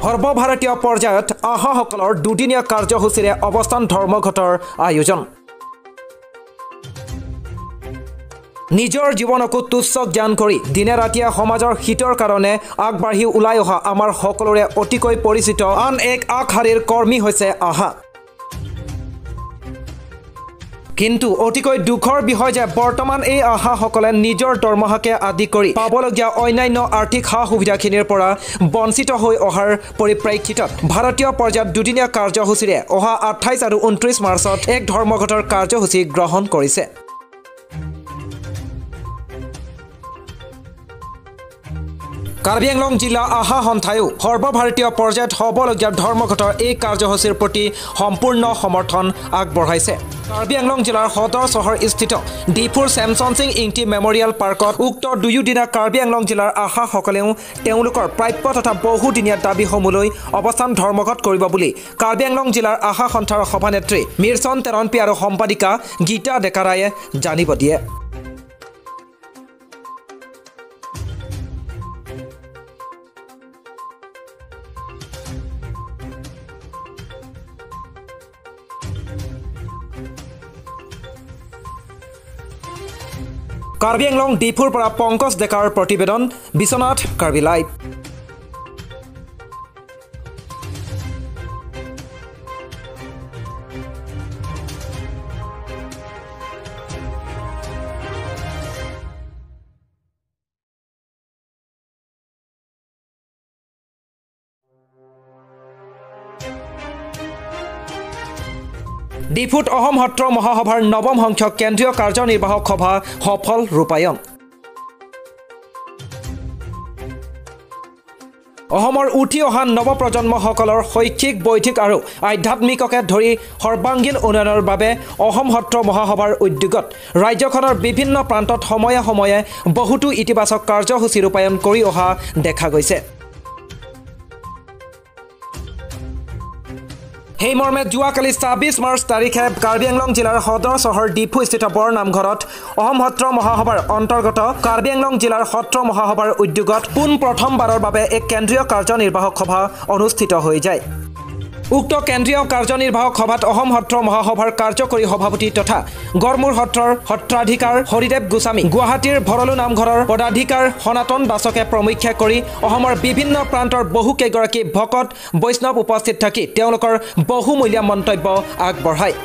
সৰ্বভাৰতীয় পৰ্যায়ত আশাসকলৰ দুদিনীয়া কাৰ্যসূচীৰে অৱস্থান ধৰ্মঘটৰ আয়োজন। নিজৰ জীৱনকো তুচ্ছ জ্ঞান কৰি দিনে ৰাতিয়ে সমাজৰ হিতৰ কাৰণে আগবাঢ়ি ওলাই অহা আমাৰ সকলোৰে অতিকৈ পৰিচিত আন এক আগশাৰীৰ কৰ্মী হৈছে আশা। কিন্তু অতিকৈ দুখৰ বিষয় যে বৰ্তমান এই আশাসকলে নিজৰ দৰমহাকে আদি কৰি পাবলগীয়া অন্যান্য আৰ্থিক সা সুবিধাখিনিৰ পৰা বঞ্চিত হৈ অহাৰ পৰিপ্ৰেক্ষিতত ভাৰতীয় পৰ্যায়ত দুদিনীয়া কাৰ্যসূচীৰে অহা 28 আৰু 29 মাৰ্চত এক ধৰ্মঘটৰ কাৰ্যসূচী গ্ৰহণ কৰিছে। কাৰ্বি আংলং জিলা আশা সন্থায়ো সৰ্বভাৰতীয় পৰ্যায়ত হ'বলগীয়া ধৰ্মঘটৰ এই কাৰ্যসূচীৰ প্ৰতি সম্পূৰ্ণ সমৰ্থন আগবঢ়াইছে। কাৰ্বি আংলং জিলাৰ সদৰ চহৰ স্থিত ডিফুৰ চেমচন সিং ইংটি মেমৰিয়েল পাৰ্কত উক্ত দুয়োদিনা কাৰ্বি আংলং জিলাৰ আশাসকলেও তেওঁলোকৰ প্ৰাপ্য তথা বহুদিনীয়া দাবীসমূহলৈ অৱস্থান ধৰ্মঘট কৰিব বুলি কাৰ্বি আংলং জিলাৰ আশা সন্থাৰ সভানেত্ৰী মিৰচন তেৰণপি আৰু সম্পাদিকা গীতা ডেকাৰায়ে জানিব দিয়ে। কাৰ্বি আংলং ডিফুৰ পৰা পংকজ ডেকাৰ প্ৰতিবেদন, বিশ্বনাথ কাৰ্বি লাইভ। ডিফুত অসম সত্ৰ মহাসভাৰ নৱম সংখ্যক কেন্দ্ৰীয় কাৰ্যনিৰ্বাহক সভা সফল ৰূপায়ণ। অসমৰ উঠি অহা নৱপ্ৰজন্মসকলৰ শৈক্ষিক, বৌদ্ধিক আৰু আধ্যাত্মিককে ধৰি সৰ্বাংগীন উন্নয়নৰ বাবে অসম সত্ৰ মহাসভাৰ উদ্যোগত ৰাজ্যখনৰ বিভিন্ন প্ৰান্তত সময়ে সময়ে বহুতো ইতিবাচক কাৰ্যসূচী ৰূপায়ণ কৰি অহা দেখা গৈছে। সেই মৰ্মে যোৱাকালি 26 মাৰ্চ তাৰিখে কাৰ্বি আংলং জিলাৰ সদৰ চহৰ ডিফুস্থিত বৰ নামঘৰত অসম সত্ৰ মহাসভাৰ অন্তৰ্গত কাৰ্বি আংলং জিলাৰ সত্ৰ মহাসভাৰ উদ্যোগত পোনপ্ৰথমবাৰৰ বাবে এক কেন্দ্ৰীয় কাৰ্যনিৰ্বাহক সভা অনুষ্ঠিত হৈ যায়। উক্ত কেন্দ্ৰীয় কাৰ্যনিৰ্বাহক সভাত অসম সত্ৰ মহাসভাৰ কাৰ্যকৰী সভাপতি তথা গড়মূৰ সত্ৰৰ সত্ৰাধিকাৰ হৰিদেৱ গোস্বামী, গুৱাহাটীৰ ভৰলু নামঘৰৰ পদাধিকাৰ সনাতন দাসকে প্ৰমুখ্যে কৰি অসমৰ বিভিন্ন প্ৰান্তৰ বহুকেইগৰাকী ভকত বৈষ্ণৱ উপস্থিত থাকি তেওঁলোকৰ বহুমূলীয়া মন্তব্য আগবঢ়ায়।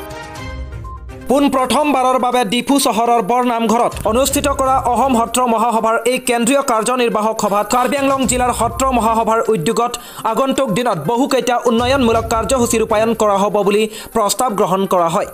পোনপ্ৰথমবাৰৰ বাবে ডিফু চহৰৰ বৰ নামঘৰত অনুষ্ঠিত কৰা অসম সত্ৰ মহাসভাৰ এই কেন্দ্ৰীয় কাৰ্যনিৰ্বাহক সভাত কাৰ্বি আংলং জিলাৰ সত্ৰ মহাসভাৰ উদ্যোগত আগন্তুক দিনত বহুকেইটা উন্নয়নমূলক কাৰ্যসূচী ৰূপায়ণ কৰা হ'ব বুলি প্ৰস্তাৱ গ্ৰহণ কৰা হয়।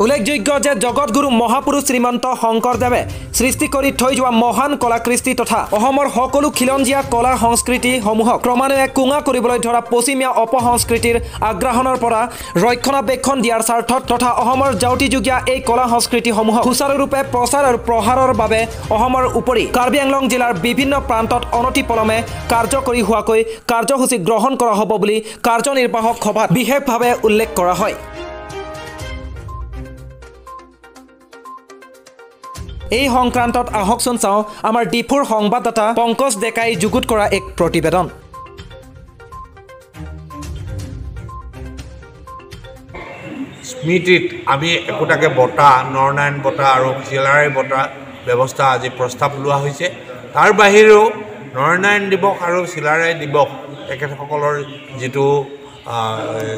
উল্লেখযোগ্য যে জগতগুৰু মহাপুৰুষ শ্ৰীমন্ত শংকৰদেৱে সৃষ্টি কৰি থৈ যোৱা মহান কলাকৃষ্টি তথা অসমৰ সকলো খিলঞ্জীয়া কলা সংস্কৃতিসমূহক ক্ৰমান্বয়ে কোঙা কৰিবলৈ ধৰা পশ্চিমীয়া অপসংস্কৃতিৰ আগ্ৰাসনৰ পৰা ৰক্ষণাবেক্ষণ দিয়াৰ স্বাৰ্থত তথা অসমৰ জাউতিযুগীয়া এই কলা সংস্কৃতিসমূহক সুচাৰুৰূপে প্ৰচাৰ আৰু প্ৰসাৰৰ বাবে অসমৰ উপৰি কাৰ্বি আংলং জিলাৰ বিভিন্ন প্ৰান্তত অনতিপলমে কাৰ্যকৰী হোৱাকৈ কাৰ্যসূচী গ্ৰহণ কৰা হ'ব বুলি কাৰ্যনিৰ্বাহক সভাত বিশেষভাৱে উল্লেখ কৰা হয়। এই সংক্ৰান্তত আহকচোন চাওঁ আমাৰ ডিফুৰ সংবাদদাতা পংকজ ডেকাই যুগুত কৰা এক প্ৰতিবেদন। স্মৃতিত আমি একোটাকে বঁটা, নৰনাৰায়ণ বঁটা আৰু চিলাৰায় বঁটা ব্যৱস্থা আজি প্ৰস্তাৱ লোৱা হৈছে। তাৰ বাহিৰেও নৰনাৰায়ণ দিৱস আৰু চিলাৰায় দিৱস তেখেতসকলৰ যিটো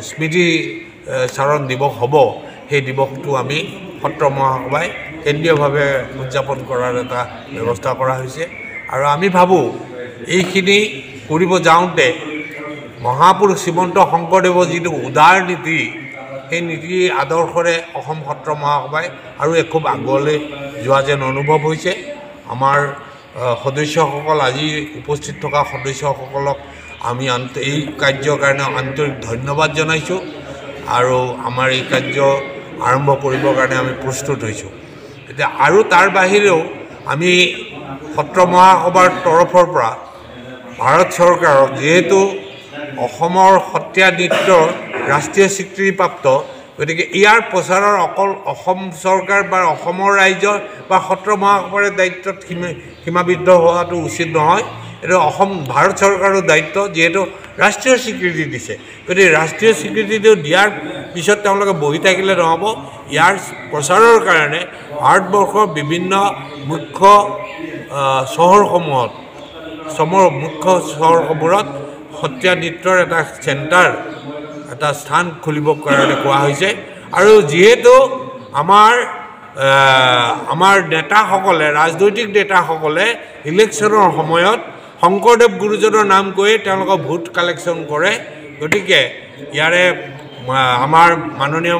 স্মৃতি চাৰণ দিৱস হ'ব, সেই দিৱসটো আমি সত্ৰ মহাসভাই কেন্দ্ৰীয়ভাৱে উদযাপন কৰাৰ এটা ব্যৱস্থা কৰা হৈছে। আৰু আমি ভাবোঁ এইখিনি কৰিব যাওঁতে মহাপুৰুষ শ্ৰীমন্ত শংকৰদেৱৰ যিটো উদাৰ নীতি, সেই নীতি আদৰ্শৰে অসম সত্ৰ মহাসভাই আৰু এখোপ আগলৈ যোৱা যেন অনুভৱ হৈছে। আমাৰ সদস্যসকল, আজি উপস্থিত থকা সদস্যসকলক আমি এই কাৰ্যৰ কাৰণে আন্তৰিক ধন্যবাদ জনাইছোঁ আৰু আমাৰ এই কাৰ্য আৰম্ভ কৰিবৰ কাৰণে আমি প্ৰস্তুত হৈছোঁ। এতিয়া আৰু তাৰ বাহিৰেও আমি সত্ৰ মহাসভাৰ তৰফৰ পৰা ভাৰত চৰকাৰক, যিহেতু অসমৰ সত্ৰীয়া নৃত্য ৰাষ্ট্ৰীয় স্বীকৃতিপ্ৰাপ্ত, গতিকে ইয়াৰ প্ৰচাৰৰ অকল অসম চৰকাৰ বা অসমৰ ৰাইজৰ বা সত্ৰ মহাসভাৰ দায়িত্বত সীমাবদ্ধ হোৱাটো উচিত নহয়। এইটো অসম ভাৰত চৰকাৰৰ দায়িত্ব, যিহেতু ৰাষ্ট্ৰীয় স্বীকৃতি দিছে। গতিকে ৰাষ্ট্ৰীয় স্বীকৃতিটো দিয়াৰ পিছত তেওঁলোকে বহি থাকিলে নহ'ব। ইয়াৰ প্ৰচাৰৰ কাৰণে ভাৰতবৰ্ষৰ বিভিন্ন মুখ্য চহৰসমূহত, মুখ্য চহৰসমূহত সত্ৰীয়া নৃত্যৰ এটা চেণ্টাৰ, এটা স্থান খুলিবৰ কাৰণে কোৱা হৈছে। আৰু যিহেতু আমাৰ আমাৰ নেতাসকলে, ৰাজনৈতিক নেতাসকলে ইলেকশ্যনৰ সময়ত শংকৰদেৱ গুৰুজনৰ নাম কৈয়ে তেওঁলোকৰ ভোট কালেকশ্যন কৰে, গতিকে ইয়াৰে আমাৰ মাননীয়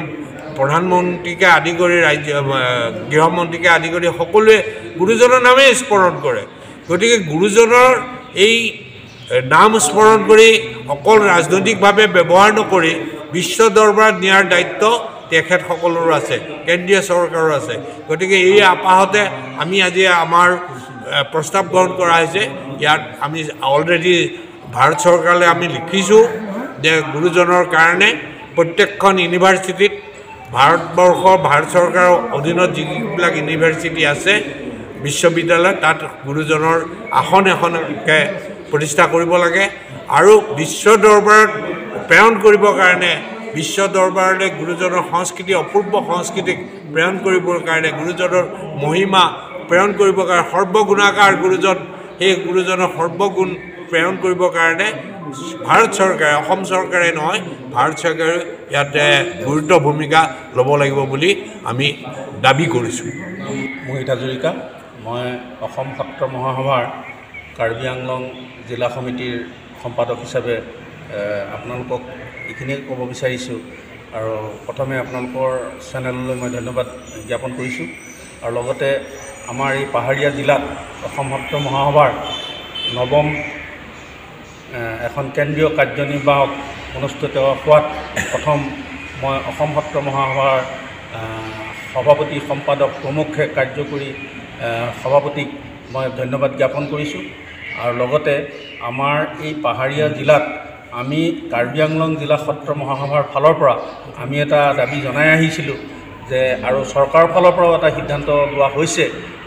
প্ৰধানমন্ত্ৰীকে আদি কৰি ৰাজ্য গৃহমন্ত্ৰীকে আদি কৰি সকলোৱে গুৰুজনৰ নামেই স্মৰণ কৰে। গতিকে গুৰুজনৰ এই নাম স্মৰণ কৰি অকল ৰাজনৈতিকভাৱে ব্যৱহাৰ নকৰি বিশ্ব দৰবাৰত নিয়াৰ দায়িত্ব তেখেতসকলৰো আছে, কেন্দ্ৰীয় চৰকাৰো আছে। গতিকে এই আপাহতে আমি আজি আমাৰ প্ৰস্তাৱ গ্ৰহণ কৰা হৈছে। ইয়াত আমি অলৰেডি ভাৰত চৰকাৰলৈ আমি লিখিছোঁ যে গুৰুজনৰ কাৰণে প্ৰত্যেকখন ইউনিভাৰ্চিটিত, ভাৰতবৰ্ষৰ ভাৰত চৰকাৰৰ অধীনত যিবিলাক ইউনিভাৰ্চিটি আছে, বিশ্ববিদ্যালয়, তাত গুৰুজনৰ আসন এখনকৈ প্ৰতিষ্ঠা কৰিব লাগে। আৰু বিশ্ব দৰবাৰত প্ৰেৰণ কৰিবৰ কাৰণে, বিশ্ব দৰবাৰলৈ গুৰুজনৰ সংস্কৃতি, অপূৰ্ব সংস্কৃতিক প্ৰেৰণ কৰিবৰ কাৰণে, গুৰুজনৰ মহিমা প্ৰেৰণ কৰিবৰ কাৰণে, সৰ্বগুণাকাৰ গুৰুজন, সেই গুৰুজনৰ সৰ্বগুণ প্ৰেৰণ কৰিবৰ কাৰণে ভাৰত চৰকাৰে, অসম চৰকাৰে নহয়, ভাৰত চৰকাৰে ইয়াতে গুৰুত্ব ভূমিকা ল'ব লাগিব বুলি আমি দাবী কৰিছোঁ। মোহিত হাজৰিকা, মই অসম সত্ৰ মহাসভাৰ কাৰ্বি আংলং জিলা সমিতিৰ সম্পাদক হিচাপে আপোনালোকক এইখিনিয়ে ক'ব বিচাৰিছোঁ। আৰু প্ৰথমে আপোনালোকৰ চেনেললৈ মই ধন্যবাদ জ্ঞাপন কৰিছোঁ। আৰু লগতে আমাৰ এই পাহাৰীয়া জিলাত অসম সত্ৰ মহাসভাৰ নৱম এখন কেন্দ্ৰীয় কাৰ্যনিৰ্বাহক অনুষ্ঠিত হোৱাত প্ৰথম মই অসম সত্ৰ মহাসভাৰ সভাপতি, সম্পাদক প্ৰমুখ্যে কাৰ্যকৰী সভাপতিক মই ধন্যবাদ জ্ঞাপন কৰিছোঁ। আৰু লগতে আমাৰ এই পাহাৰীয়া জিলাত আমি কাৰ্বি আংলং জিলা সত্ৰ মহাসভাৰ ফালৰ পৰা আমি এটা দাবী জনাই আহিছিলোঁ যে, আৰু চৰকাৰৰ ফালৰ পৰাও এটা সিদ্ধান্ত লোৱা হৈছে,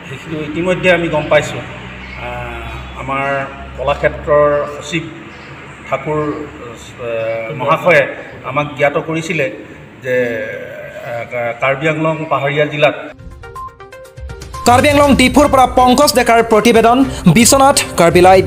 সেইখিনি ইতিমধ্যে আমি গম পাইছোঁ। আমাৰ কলাক্ষেত্ৰৰ সচিব ঠাকুৰ মহাশয়ে আমাক জ্ঞাত কৰিছিলে যে কাৰ্বি আংলং পাহাৰীয়া জিলাত। কাৰ্বি আংলং ডিফুৰ পৰা পংকজ ডেকাৰ প্ৰতিবেদন, বিশ্বনাথ কাৰ্বি লাইভ।